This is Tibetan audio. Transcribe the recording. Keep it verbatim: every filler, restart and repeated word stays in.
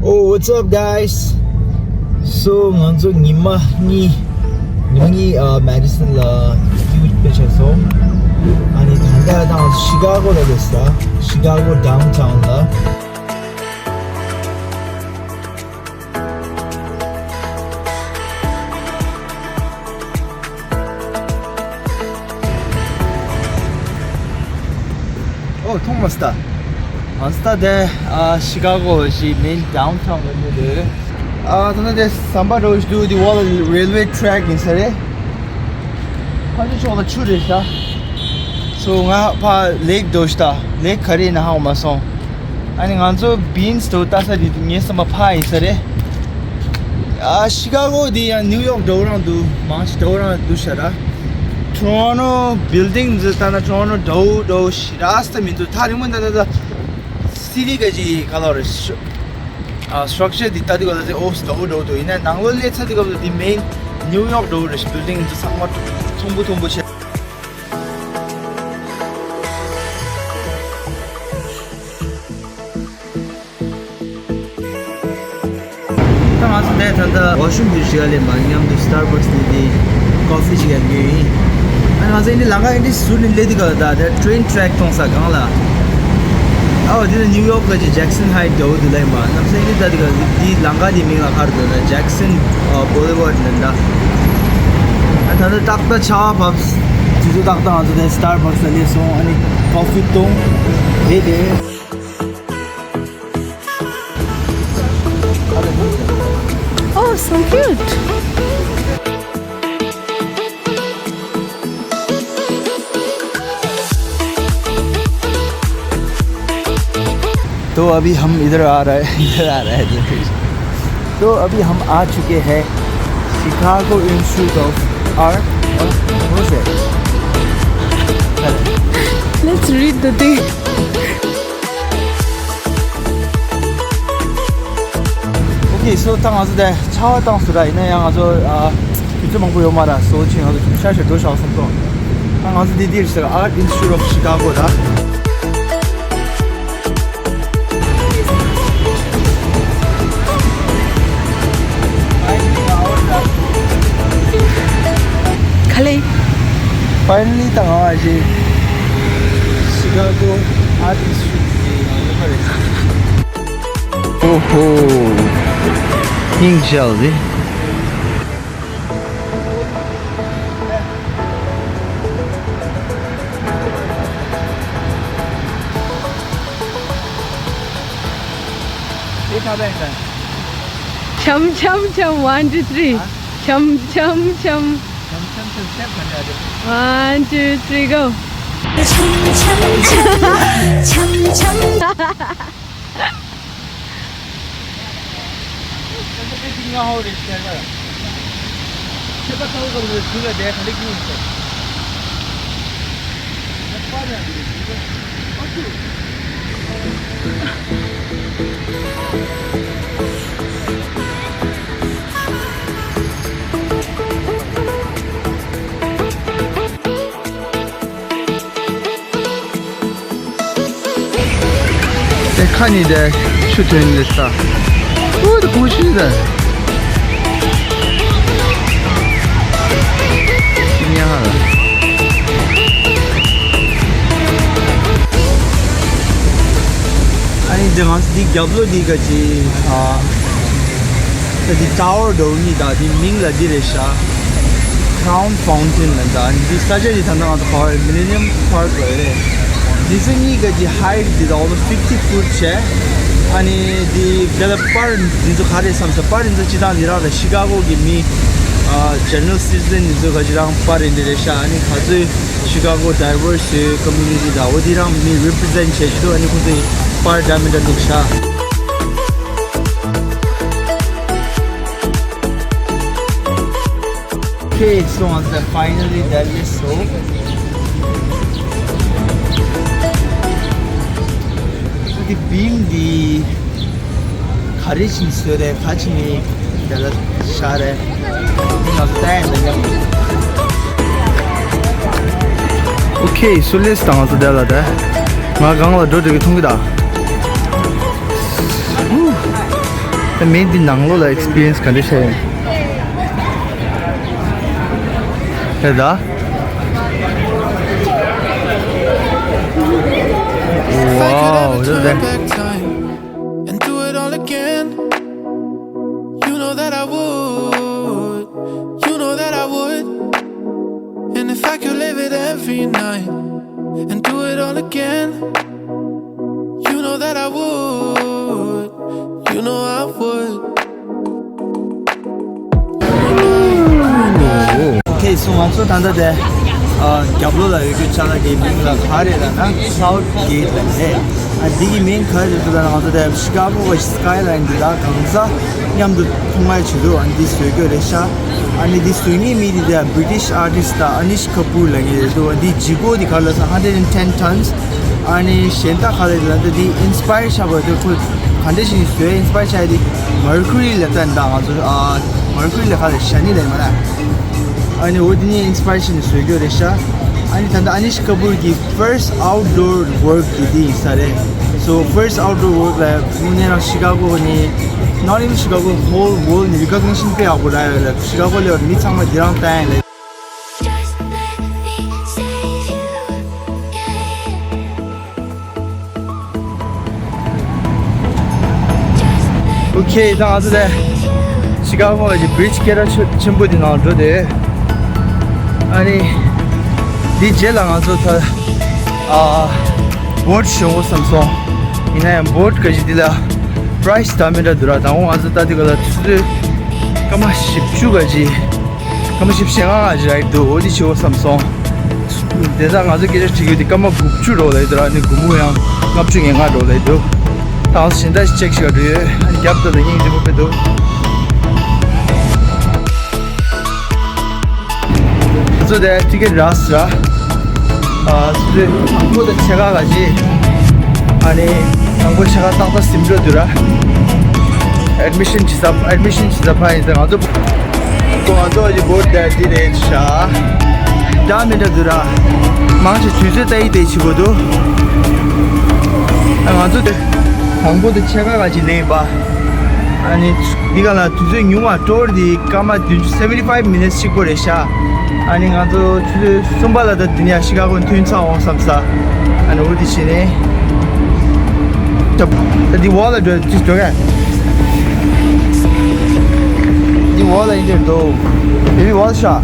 Oh, what's up, guys? So, ང་ཚོ་ཉི་མ་གཉིས། ཉི་མ་གཉིས་ཨ་མེ་ཌི་སོན་ལ་ཡུལ་དཔེ་བྱས་སོང་། ཨ་ནི་ད་ལྟ་ད་ཤི་ཀ་གོ་ལ་སླེབས་སོང་། ཤི་ཀ་གོ་ཌའུན་ཊའུན་ལ། ཨོ། མཐོང་མ་སྟ། ང་ཚོ་ད་ལྟ་ཨ་ཤི་ཀ་གོ་ཞིག་མེན་ཌའུན་ཊའུན་ལ་སླེབས་ཡོད། ཨ་ད་ལྟ་དེ་ཟམ་པ་འདྲ་བོ་ཞིག་འདུག་དེ་བ་ལ་རེལ་ཝེ་ཊེ་རེག་ཡིན་ས་རེད། ཕ་ཚོ་ཕྱོགས་ལ་ཆུ་རེད་ཤག་སོ་ང་ཕ་ལེག་འདྲ་བོ་ཞིག་ལྟ། ལེག་ག་རེ་ཡིན་ན་ཧ་གོ་མ་སོང་། ཨ་ནི་ང་ཚོ་བིན་སི་དེ་ལྟ་ས་དེ་ངའི་བསམ་པ་ཕ་ཡིན་ས་རེད། ཨ་ཤི་ཀ་གོ་དེ་ཡང་ནིའུ་ཡོག་འདྲ་བོ་རང་འདུག་མང་ཆེ་འདྲ་བོ་རང་འདུག་ཤག་ར། ཊོ་རོན་ཊོ་བིལ་ཌིང་འདི་ལྟ་ན་ཊོ་རོན་ཊོ་འདྲ་བོ་འདྲ་བོ་ཞིག་ར་སྟ་མི་འདུག་ཐག་རིང་མོ་ད་ད་ད་སི་ཊི་ག་ཅིག་ག་ལོ་རེད། ཨ་སི་ཊྲག་ཅར་འདི་ལྟ་དུས་སྐབས་ལ་དེ་ཨོ་སི་འདྲ་བོ་འདྲ་བོ་འདུག་ཡིན་ན་ནང་ལོགས་སླེབས་ཚར་དུས་སྐབས་ལ་དེ་མེན་ནིའུ་ཡོག་འདྲ་བོ་རེད། བིལ་ཌིང་འདི་ཚང་མ་ཐུང་པོ་ཐུང་པོ་བྱས། ད་ང་ཚོ་དེ་ད་ལྟ་ཝ་ཤི་རུམ་དེ་ཞིག་ལ་སླེབས་པ། མཉམ་དུ་སི་ཊར་བྷག་སི་དེ་དེ་ཀོ་ཕི་ཞིག་ཡར་ཉོས་ཡིན། ཨ་ང་ཚོ་ཨིན་དེ་ལམ་ཁ་ཨིན་དེ་ཟུར་ནས་སླེབས་དུས་སྐབས་ལ་ད་དེ་ཊེ་རེན་ཊེ་རེག་མཐོང་ས་སྒང་ལ། ཨ་འོ་དེ་ནི་ནིའུ་ཡོག་གི་ཇེག་སན་ཧའིཊ་འདྲ་བོ་འདུག་ལབ་ཡིན་པ། གནམ་ས་ཨིན་དེ་ལྟ་དུས་སྐབས་ལ་དེ་ལམ་ཁ་དེ་མིང་ལ་ག་རེ་འདུག་ན་ཇེག་སན་ཨ་བོ་ལི་ཝར་ཌི་ལབ་འདྲ། ཨ་ད་ལྟ་ཏག་ཏག་ཆར་པ་བབས། དུས་ཚོད་ཏག་ཏག་ང་ཚོ་དེ་སི་ཊར་བྷག་སི་ལ་སླེབས་སོང་། ཨ་ནི་ཀོ་ཕི་བཏུང་། དེ་དེ། Oh, so cute. तो अभी हम इधर आ रहे हैं, इधर आ रहे हैं। तो अभी हम आ चुके हैं Chicago Institute of Art। और वो से Let's read the thing. Okay, so ད་ང་ཚོ་དེ་ཆར་པ་བཏང་སོང་ར། ཡིན་ན་ཡང་ང་ཚོ་ཨ་དུས་ཚོད་མང་པོ་ཡོད་མ་རེད། སོ་ཅིག་ང་ཚོ་ཆུང་ཆུང་ཞིག་འགྲོ་བཞག་བསམ་སོང་། ད་ང་ཚོ་འདི་འདིར་ཟེར་Art Institute of Chicago་ར། ག་ལེ། Finally ད་ང་ཞིག་Chicago Art Institute་གི་ནང་ཡོད་པ་རེད། ཨོ་ཧོ། སྙིང་རྗེ་ལ་དེ། འཆམ་འཆམ་འཆམ། One, two, three. འཆམ་འཆམ་འཆམ། One, two, three, go. འཆམ་འཆམ་འཆམ། འཆམ་འཆམ། དེ་ཁ་ནི་དེ་ཆུ་ཐོན་ནི་ས། ཨུ་དེ་གོ་ཤི་དེ། ཉ་ཧ་ལ། ཨ་ནི་དེ་ང་ཚོ་འདི་རྒྱབ་ལོགས་འདི་ག་ཅི་ཨ། ད་འདི་ཊ་ཝར་འདྲ་བོ་གཉིས་དང་འདི་མིང་ལ་འདི་རེད་ཤག Crown Fountain་ལ་འདྲ། འདི་ས་ཆ་འདི་ད་ནང་ད་བར་Millennium Park་ལ་རེད། འདི་ཚོ་གཉིས་ཀ་གི་height་འདི་ད་almost fifty foot་བྱས། ཨ་ནི་འདི་དེ་ལ་པར་འདི་ཚོ་ག་རེ་བསམ་ས། པར་འདི་ཚོ་སྤྱི་བཏང་འདི་རང་ལ་ཤི་ཀ་གོ་གི་མི་ཨ་general citizen་འདི་ཚོ་ག་ཅི་རང་པར་འདི་རེད་ཤག་ཨ་ནི་ག་ཚོད་ཤི་ཀ་གོ་diverse་community་ད་འོ་འདི་རང་མི་represent་བྱས་ཤི་འདུག་ཨ་ནི་ཁོ་ཚོའི་པར་འདྲ་མི་འདྲ་འདུག་ཤག Okay, so once I finally done this, so the beam the courage in sure catching me the share. Okay, so let's dance the other. ང་གང་ལ་འགྲོ་འགྲོ་གི་མཐོང་གི་ད། Woo. མི་འདི་ནང་ལོགས་ལ་ཨེགས་པི་རི་ཡན་སི་ག་འདྲ་བྱས་ཡོད། དེ་ད། Wow, what is that? And do it all again. You know that I would. You know that I would. And if I could live it every night and do it all again, you know that I would. You know I would. Okay, so ང་ཚོ་ད་ལྟ་དེ་ཨ་རྒྱབ་ལོགས་ལ་ཡོད་རྒྱུ་ཅ་ལག་དེའི་མིང་ལ་ག་རེ་ལབ་ན་South Gate ལབ་རེད། ཨ་འདི་གི་མིང་ག་རེ་རེད་ལབ་ན་ང་ཚོ་དེ་ཤི་ཀ་གོ་གི་སི་ཀའི་ལའིན་འདི་དང་གང་ས་མཉམ་དུ་མཐོང་ཡ་བྱེད་དུས་ཨ་འདི་བཟོ་རྒྱུ་རེད་ཤག་ཨ་ནི་འདི་བཟོ་མཁན་མི་དེ་དེ་British artist དང་Anish Kapoor ལབ་མཁན་རེད་འདུག་ཨ་འདི་ལྗིད་ཁོག་འདི་ག་རེ་ལབ་ན་hundred and ten tons། ཨ་ནི་གཞན་དག་ག་རེ་ལབ་ན་འདི་ཨིན་སི་པ་ཡར་ཆགས་པ་དེ་ཁོ་ག་འདྲ་ཞིག་བཟོས་ཨིན་སི་པ་ཡར་ཆགས་དེ་Mercury ལབ་ད་འདི་ང་ཚོ་ཨ་Mercury ལ་ག་རེ་ཞ་ནི་ལབ་མ་རེད། ཨ་ནི་འོ་དེ་ནས་ཨིན་སི་པ་ཡར་ཆགས་ནས་བཟོ་རྒྱུ་རེད་ཤག་ཨ་ནི་ད་ལྟ་Anish Kapoor གི་first outdoor work དེ་དེ་ཡིན་ས་རེད། So first outdoor work ལ་དངོས་གནས་རང་ཤི་ཀ་གོ་ནི་not even Chicago, whole world ནི་recognition དཔེ་ཡག་པོ་རག་ཡོད་རེད། ཤི་ཀ་གོ་ལ་ཡོད་མི་ཚང་མ་འདི་རང་ལྟ་ཡ་རེད། Just let me save you, yeah. Okay, ད་ང་ཚོ་དེ་ཤི་ཀ་གོ་གི་བྷི་རི་ཇི་སྐད་གྲགས་ཆེན་པོ་དེ་ནང་འགྲོ་དེ། ཨ་ནི་འདི་རྗེས་ལ་ང་ཚོ་ད་ཨ་བོ་ཊི་ཞོན་དགོས་བསམ་སོང་། ཡིན་ན་ཡང་བོ་ཊི་ག་ཅིག་འདི་ལ་པ་རའི་སི་ད་མི་འདྲ་འདུག་ར། དང་པོ་ང་ཚོ་ད་འདི་ག་ལ་ཆུ་ཚོད་སྐར་མ་བཞི་བཅུ་ག་ཅིག་སྐར་མ་བཞི་བཅུ་ཞེ་ལྔ་ང་ཅིག་རེད་འདུག་འོ་འདི་བྱེད་དགོས་བསམ་སོང་། དེ་ད་ང་ཚོ་སྐད་ཆ་དྲི་རྒྱུ་དེ་སྐར་མ་དགུ་བཅུ་འགྲོ་ལེ་འདུག་ཨ་ནི་དགུང་མོ་ཡང་ལྔ་བཅུ་ང་ལྔ་འགྲོ་ལེ་འདུག་ད་ང་ཚོ་གཞན་དག་ཅིག་ཅེག་ཞིག་འགྲོ་ཡོད། ཨ་ནི་རྒྱབ་ཏུ་ལ་སྙིང་རྗེ་པོ་དཔེ་འདུག་ང་ཚོ་དེ་ཊི་ཀེ་ཊི་རག་སོང་ར། ཨ་སུ་དེ་དང་པོ་དེ་ཕྱེད་ཀ་ག་ཅིག་ཨ་ནི་དང་པོ་ཕྱེད་ཀ་ཏག་ཏག་ཟིན་འགྲོ་འདུག་ར། ཨེཌ་མི་ཤན་བྱེད་ས་ཨེཌ་མི་ཤན་བྱེད་ས་ཕ་ཡིན་ཟེར། ང་ཚོ་ང་ཚོ་ཨ་ཅི་བོ་ཊི་དེ་འདི་རེད་ཤག་ད་མི་འདྲ་འདུག་ར། མང་ཆེ་དུས་ཚོད་ལྟ་ཡི་དེ་བྱེད་དགོས་འདུག་ང་ཚོ་དེ་དང་པོ་དེ་ཕྱེད་ཀ་ག་ཅིག་ལེན་པ། ཨ་ནི་འདི་ག་ལ་དུས་ཚོད་ཉུང་བ་ཊོར་འདི་སྐར་མ་བདུན་ཅུ་seventy five minutes གཅིག་པོ་རེད་ཤག་ཨ་ནི་ང་ཚོ་ཆུ་ཚོད་གསུམ་པ་ལ་ད་འདི་ནས་ཤི་ཀ་གོ་ཐོན་ཚར་འོང་བསམ་ས། ཨ་ནི་འོ་དེ་བྱས་ནས། ད་འདི་འོག་ལ་འགྲོ་འགྲོ་ག་འདི་འོག་ལ་ཡིན་དེར་འདུག་འདི་འོག་ཤག